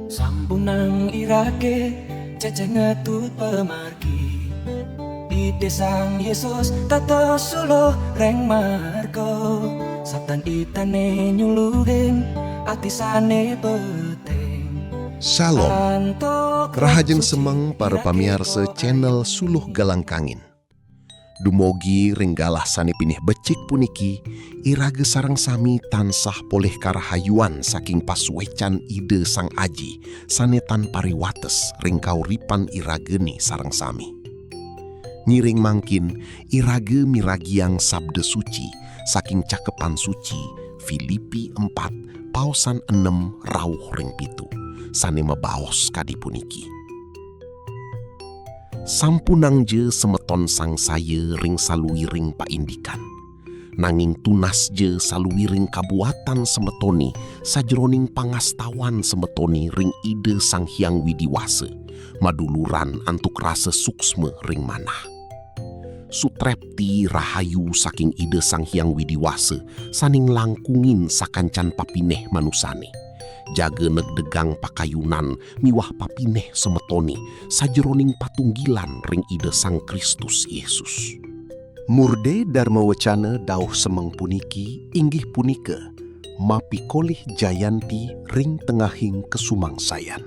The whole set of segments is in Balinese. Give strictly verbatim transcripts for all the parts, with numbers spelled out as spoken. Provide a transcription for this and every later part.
Sampunang irage cece ngetut pemargi. Ide Sang Yesus tato suluh reng marga. Sabdan idane nyuluhin ati sane peteng. Shalom. Rahajeng semeng para pamiarsa channel Suluh Galang Kangin. Dumugi ring galah sane pinih becik puniki, iraga sareng sami tansah polih karahayuan saking pasuecan Ida Sang Aji sane tan pariwates ring kauripan iragane sareng sami. Ngiring mangkin, iraga miragiang sabda suci saking Cakepan Suci, Filipi empat, paosan enem rauh ring pitu, sane mabaos kadi puniki. Sampunangja semeton sangsaya ring saluiring paindikan. Nanging tunasja saluiring kabuatan semetone sajeroning pangastawan semetone ring Ida Sang Hyang Widi Wasa, maduluran antuk rasa suksma ring manah. Sutrepti rahayu saking Ida Sang Hyang Widi Wasa sane nglangkungin sakancan papineh manusane. Jaga negdegang pakayunan miwah papineh semetone sajeroning patunggilan ring Ida Sang Kristus Yesus. Murde Darma Wecana dauh semeng puniki inggih punika mapikolih jayanti ring tengahing kasumangsayan.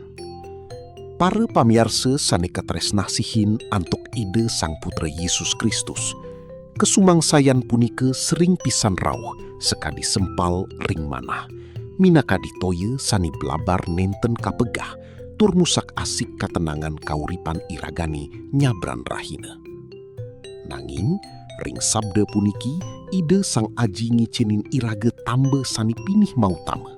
Para pamiarsa sane katresnasihin antuk Ida Sang Putra Yesus Kristus, kasumangsayan punika sering pisan rauh sakadi sempal ring manah, minakadi toya sane blabar nenten kapegah tur musak-asik katenangan kauripan iragane nyabran rahina. Nanging, ring sabda puniki, Ida Sang Aji ngicenin iraga tamba sane pinih mautama,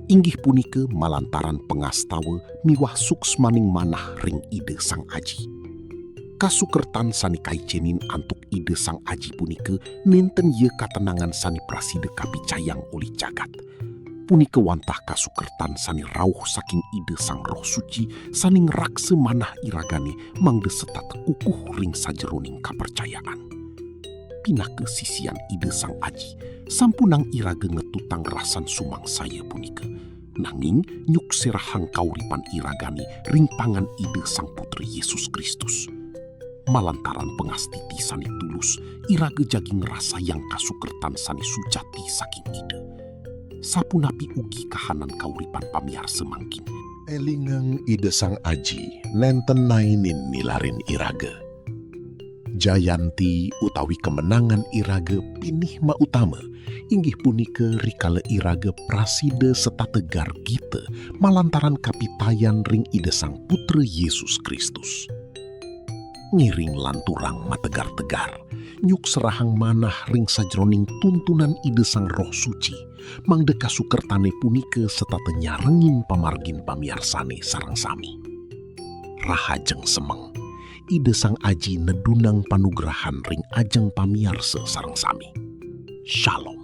inggih punika malantaran pangastawa miwah suksmaning manah ring Ida Sang Aji. Kasukertan sane kaicenin antuk Ida Sang Aji punika nenten ya katenangan sane prasida kapicayang olih jagat. Punika wantah kasukertan sane rauh saking Ida Sang Roh Suci sane ngraksa manah iragane mangda setata kukuh ring sajeroning kapercayaan. Pinaka sisian Ida Sang Aji, sampunang iraga ngetutang rasan sumangsaya punika, nanging nyuksirahang kauripan iragane ring pangan Ida Sang Putra Yesus Kristus. Malantaran pangastiti sane tulus, iraga jagi ngrasayang kasukertan sane sujati saking Ida. Sapunapi ugi kahanan kauripan pamiarsa mangkin? Elingang Ida Sang Aji nenten naenin nilarin iraga. Jayanti utawi kamenangan iraga pinih mautama, inggih punika rikala iraga prasida setata gargita malantaran kapitayan ring Ida Sang Putra Yesus Kristus. Ngiring lanturang mategar-tegar, nyukserahang manah ring sajeroning tuntunan Ida Sang Roh Suci, mangda kasukertane punika setata nyarengin pamargin pamiarsane sareng sami. Rahajeng semeng, Ida Sang Aji nedunang panugrahan ring ajeng pamiarsa sareng sami. Shalom.